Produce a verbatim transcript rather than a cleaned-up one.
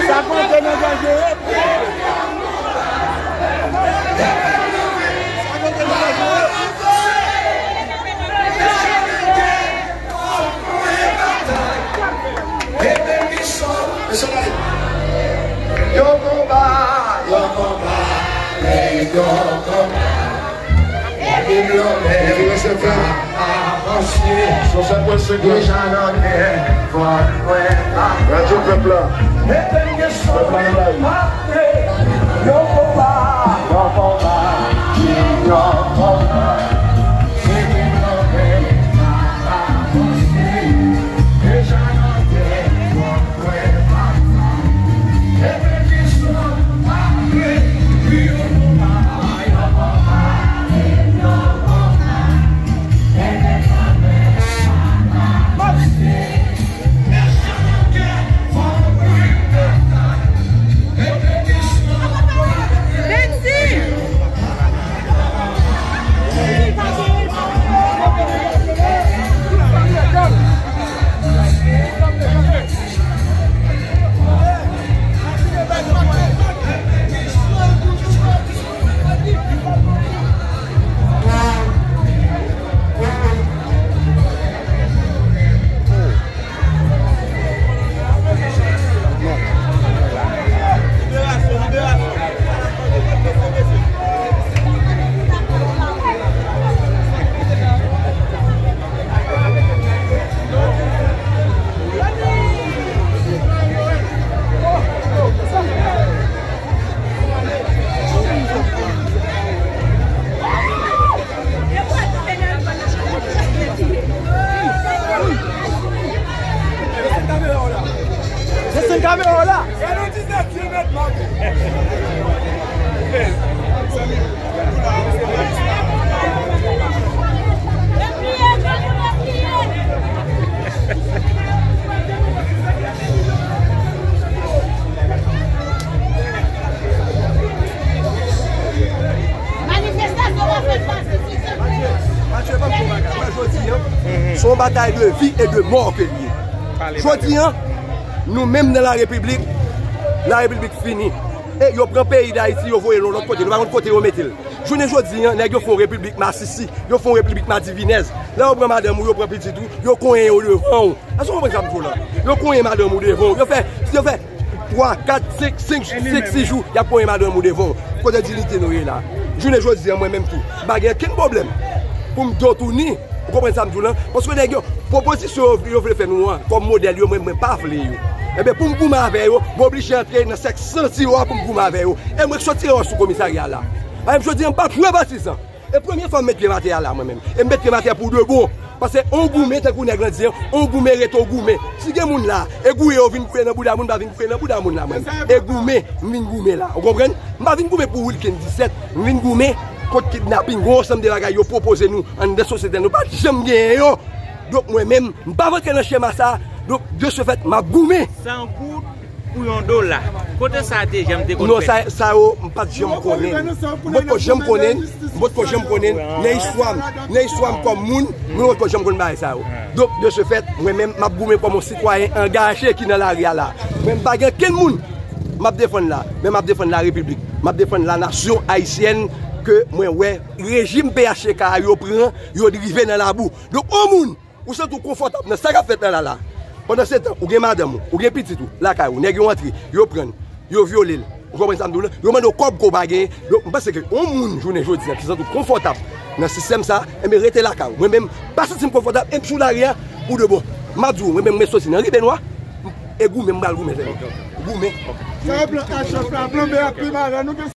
Sa konte nan danje. Yo konba, yo konba, yo konba. Epi blòdè pa avanse. Deja nan tè, fò n wè pa. Radyo Pèp la. Pèp la nan lari. Yo konba, yo konba, yo konba. Epi blòdè pa avanse. Deja nan tè, fò n wè pa. Desann kamera w la. Manifestasyon w ap fè pase, silvouplè. Matye, ban m fè yon bagay. Mwen, jodi an, se yon batay de vi e de mò ke l ye. Jodi an, nou menm nan la repiblik, la repiblik fini. E yo pran peyi Dayiti, yo voye l yon lòt kote. Nou pa konn kote yo mete l. Jounen jodi an, nèg yo fè yon repiblik masisi, yo fè yon repiblik madivinèz. Lè yo pran madanm ou, yo pran pitit ou, yo konyen yo devan w. Èske w konprann sa m di w la? Yo konyen madanm ou devan w. Yo fè, yo fè twa, kat, senk, senk, senk, sis jou, y ap konyen madanm ou devan w. Kote diyite nou ye la? Jounen jodi an, mwen menm tou, m pa gen okenn pwoblèm pou m do touni. Ou konprann sa m di w lan? Paske nèg yo, pwopozisyon yo, yo vle fè nou an, kòm modèl yo, mwen, mwen pa vle yo. Ebyen, pou m goumen avè yo, m oblije antre nan sèk santi yo a pou m goumen avè yo. E mwen k soti anwo sou komisarya la. Paske jodi an, m p ap jwe patizan. E premye fwa m met pye m atè a la, mwen menm. E m met pye m atè pou de bon. Paske on goumen, tankou nèg lan di an, on goumen rete on goumen. Si gen moun la, e gouye yo vin gouye nan bouda moun, m pa vin gouye nan bouda moun la, mwen. E goumen, m vin goumen la. Ou konprann? M pa vin goumen pou Wilkin disèt, m vin goumen kont kidnaping, yon ansanm de bagay yo pwopoze nou anndan sosyete a, nou pa t janm genyen yo. Donk, mwen menm, m p ap antre nan chema sa a. Donk, de ce fait, m ap goumen. San goud pou yon dola. Kote sa te janm te konn fèt? Non, sa, sa yo, m pa t janm konnen. M potko janm konnen, m potko janm konnen, nan istwa m, nan istwa m kòm moun, mwen potko janm konn bagay sa yo. Donk, de ce fait, mwen menm, m ap goumen kòm yon sitwayen angaje ki nan lari a la. Mwen, m pa gen kenn moun m ap defann la, men m ap defann la repiblik, m ap defann la nasyon ayisyèn ke mwen wè rejim P H T K a yo pran, yo rive nan labou. Donk, yon moun ou santi w konfòtab nan sa k ap fèt la la la. Pandan se tan, ou gen madanm ou, ou gen pitit ou lakay ou, nèg yo antre, yo pran l, yo vyole l. Ou konprann sa m di w lan? Yo mande w kòb ke w pa genyen. Donk, m panse ke yon moun, jounen jodi a, ki santi w konfòtab nan sistèm sa a, enben, rete lakay ou. Mwen menm, m pa santi m konfòtab, e m sou lari a pou de bon. M ap di w, mwen menm, mwen soti nan Ribenwa, e goumen, m pral goumen, sèlman. Goumen. Sa e plan A chèf la, plan B a pi malè, nou gen